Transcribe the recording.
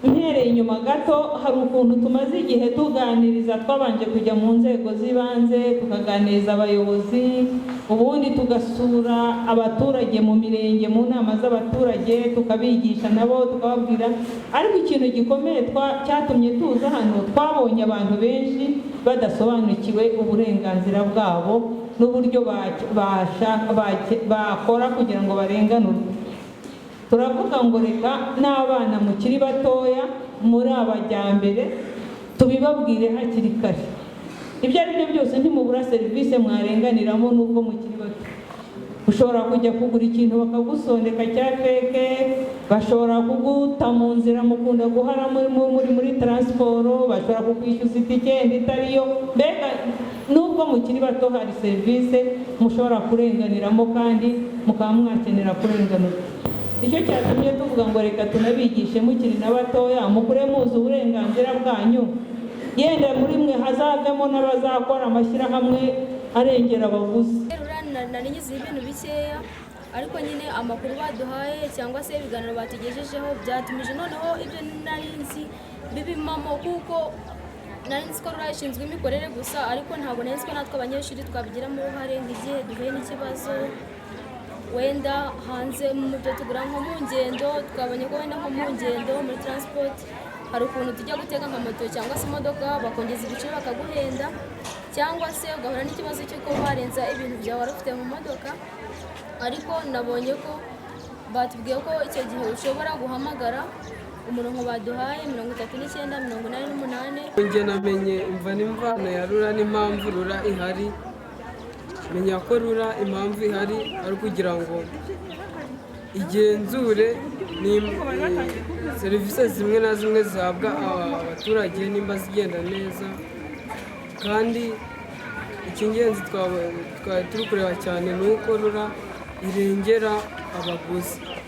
Mpereye inyuma gato, hari ukuntu tumaze igihe tuganiriza. Twabanje kujya mu nzego z'ibanze, tukaganiriza abayobozi, ubundi tugasura abaturage mu mirenge, mu nama z'abaturage, tukabigisha nabo, tukababwira. Ariko ikintu gikomeye cyatumye tuza hano, twabonye abantu benshi badasobanukiwe uburenganzira bwabo n'uburyo bakora kugira ngo barenganurwe. Turavuga ngo reka n'abana mukiri batoya, muri abajyambere, tubibabwire hakiri kare. Ibyo ari byo byose, ntimubura serivisi mwarenganiramo n'ubwo mukiri bato. Ushobora kujya kugura ikintu bakagusondeka cya fake, bashobora kuguta mu nzira, mukunda guhara muri transport, bashobora kukwishyuza itike yenda itariyo. Mbega nubwo mukiri bato, hari serivisi mushobora kurenganiramo kandi mukaba mwakenera kurenganurwa. Nicyo cyatumye tuvuga ngo reka tunabigishe mukiri na batoya, mukure muzi uburenganzira bwanyu. Yenda muri mwe hazavemo n'abazakora amashyirahamwe arengera abaguzi. Rura nari nyiziho ibintu bikeya, ariko nyine amakuru baduhaye cyangwa se ibiganiro batugejejeho byatumije noneho ibyo nari nzi bibimamo, kuko nari nzi ko RURA ishinzwe imikorere gusa, ariko ntabwo nari nzi ko natwe abanyeshuri twabigiramo uruhare, nk'igihe duhuye n'ikibazo wenda hanze mu byo tugura, nko mu ngendo. Twabonye ko wenda nko mu ngendo, muri transport, hari ukuntu tujya gutega nka moto cyangwa se imodoka, bakongeza ibiciro, bakaguhenda, cyangwa se ugahura n'ikibazo cy'uko barenza ibintu byawe wari ufite mu modoka. Ariko nabonye ko batubwiye ko icyo gihe ushobora guhamagara umurongo baduhaye, 39 88. Njye namenye imva n'imvano ya RURA n'impamvu RURA ihari. Menya ko RURA impamvu ihari ari ukugira ngo igenzure ni serivisi zimwe na zimwe zihabwa abaturage nimba zigenda neza. Kandi icy'ingenzi twari turi kureba cyane ni uko RURA irengera abaguzi.